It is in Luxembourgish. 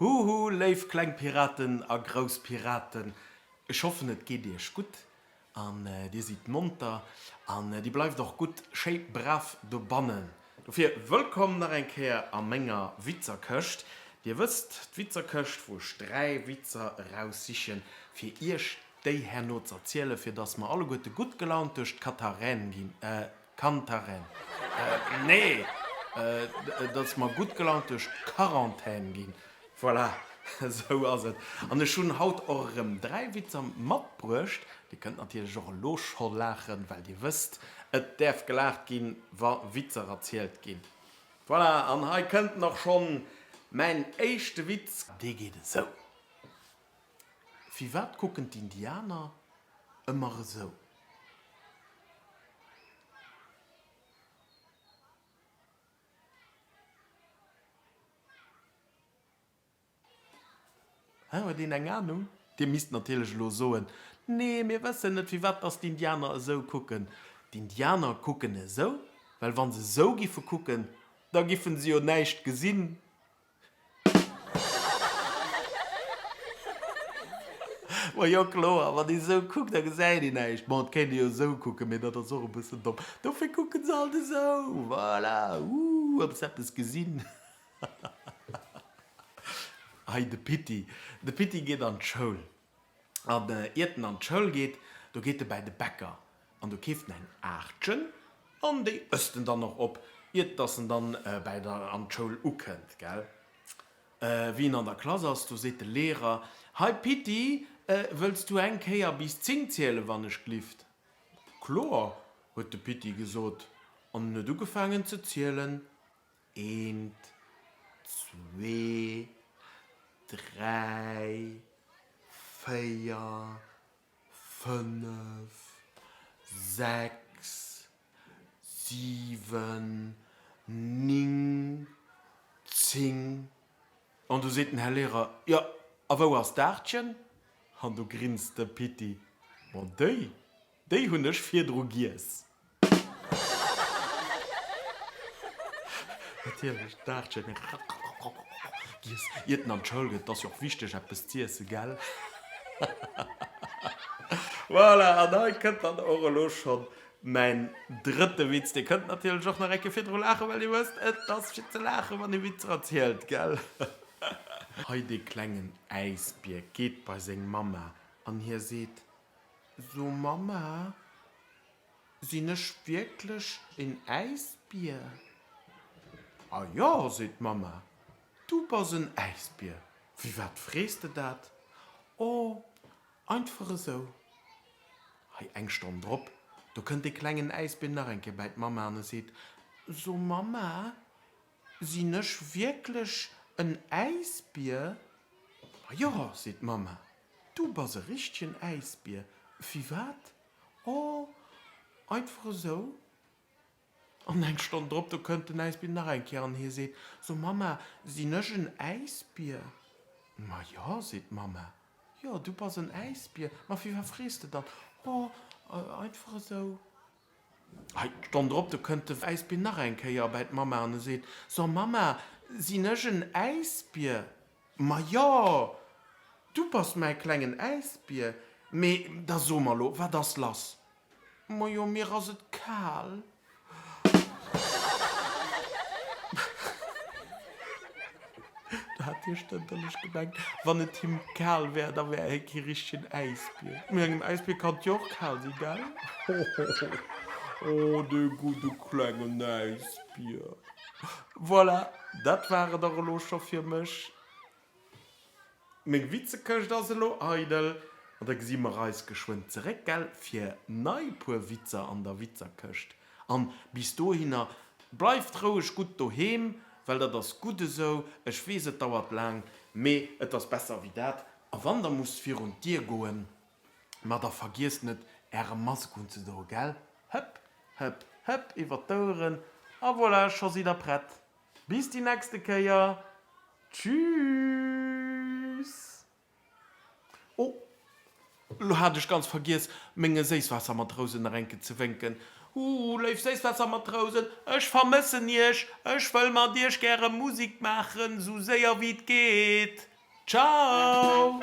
Huhu, léif kleng Piraten a grouss Piraten, ech hoffen et geet iech gutt an dir sidd monter an dir bleift och gutt schéi brav dobannen. Dofir wëllkomm nach eng Kéier a menger Witzerkëscht. Dir wësst, d'Witzerkëscht wou ech 3 Witzer eraussichen fir iech déi herno z'erzielen, fir dass mer alleguerte gutt gelaunt duerch d'Katarän ginn, Kantarän, nee, dass mer gutt gelaunt duerch d'Quarantän ginn. Voilà, esou ass et. An ech hunn haut och erëm 3 Witzer matbruecht. Dir kënnt natierlech och elo scho laachen, well dir wësst, et däerf gelaacht ginn, wa Witzer erzielt ginn. Voilà, an hei kënnt en och schonn, mäin éischte Witz. Dee geet esou. Firwat kucken d'Indianer ëmmer esou? Hä, huet een eng Anung? Dir misst natierlech elo soen, Nee, mir wëssen net, firwat dass d'Indianer esou kucken. D'Indianer kucken esou, well wa se esou giffe kucken, da giffen se jo näischt gesinn. Ma jo kloer, wann ee sou kuckt, da gesäit een näischt. Bon, et kéint ee jo esou kucken, mee dat ass och e bëssen domm. Dofir kucken se alt esou. Voilà, ooh, ob se eppes gesinn. Hei de Pitti. De Pitti geet an d'Schoul. An iert en an d'Schoul geet, do geet e bäi de Bäcker an do keeft en eng Aachtchen an déi ësst en dann och op, iert dass en dann bäi der an d'Schoul ukënnt, gell. Wéi en an der Klass ass, do seet de Lehrer, Hei Pitti, wëlls du eng Kéier bis 10 zielen, wann ech glift? Kloer, huet de Pitti gesot an en huet ugefaangen ze zielen, Eent, zwee, dräi, 4, 5, 6, 7, 9, 10. An du seet den Här Lehrer, Jo, a wou ass d'Aachtchen? An du grinst de Pitti, Ma déi, déi hunn ech virdru giess. Natierlech, d'Aartchen giess, iert en an d'Schoul geet. Et ass jo och wichteg, eppes z'iesse, gell? Voilà, an hei kënnt dann och elo schonn mäin drëtte Witz. Dir kënnt natierlech och nach eng Kéier virdru laachen, well dir wësst, et ass fir ze laachen, wann ee Witzer erzielt, gell? Hei dee klengen Äisbier geet bei seng Mamma an hie seet, So Mamma, Sinn ech wierklech en Äisbier? A jo, seet d'Mamma, du bass en Äisbier. Firwat frees de dat? O, einfach esou. Hei eng Stonn drop, do kënnt dee klengen Äisbier nach eng Kéier bäi d'Mamma an e seet, So Mamma, sinn ech wierklech en Äisbier? A jo, seet d'Mamma, du bass e richtegen Äisbier. Firwat? Oh, einfach esou. An eng Stonn drop, do kënnt den Äisbier nach eng Kéier an hie seet, So Mamma, sinn ech en Äisbier? Ma jo, seet d'Mamma, jo, du bass en Äisbier. Ma firwat frees de dann? Oh, einfach esou. Hei, d'Stonn drop, do kënnt de Äisbier nach eng Kéier bäi d'Mamma an e seet, So Mamma, sinn ech en Äisbier? Ma jo, du bass mäi klengen Äisbier. Mee da so mer lo, wat ass lass? Majo, mir ass et kal. Do hat hie stënterlech gemengt, wann et him kal wär, da wär hie kee richtegen Äisbier. Mee engem Äisbier kann et jo och kal sinn, gell? Hohoho, oh, dee gudde klengen Äisbier. Voilà, dat war et och elo scho fir mech. Meng Witzekëscht ass elo eidel an da gesi mer eis geschwënn zeréck, gell, fir nei puer Witzer an der Witzerkëscht. An bis dohinner, bleift roueg gutt doheem, well dat ass gutt esou. Ech weess, et dauert laang, mee et ass besser wéi dat. A wann der musst virun d'Dier goen, ma da vergiesst net äre Mask unzedoen, gell? Hëpp, hëpp, hëpp iwwer d'Oueren a voilà, scho sidd der prett. Bis déi nächste Kéier, tschüss! Oh, lo hat ech ganz vergiess, menge Séisswaassermatrousen nach enke ze wénken. Ooh, léif Séisswaassermatrousen, ech vermëssen iech! Ech wëll mat iech gäre Musik maachen, sou séier wéi et geet. Ciao!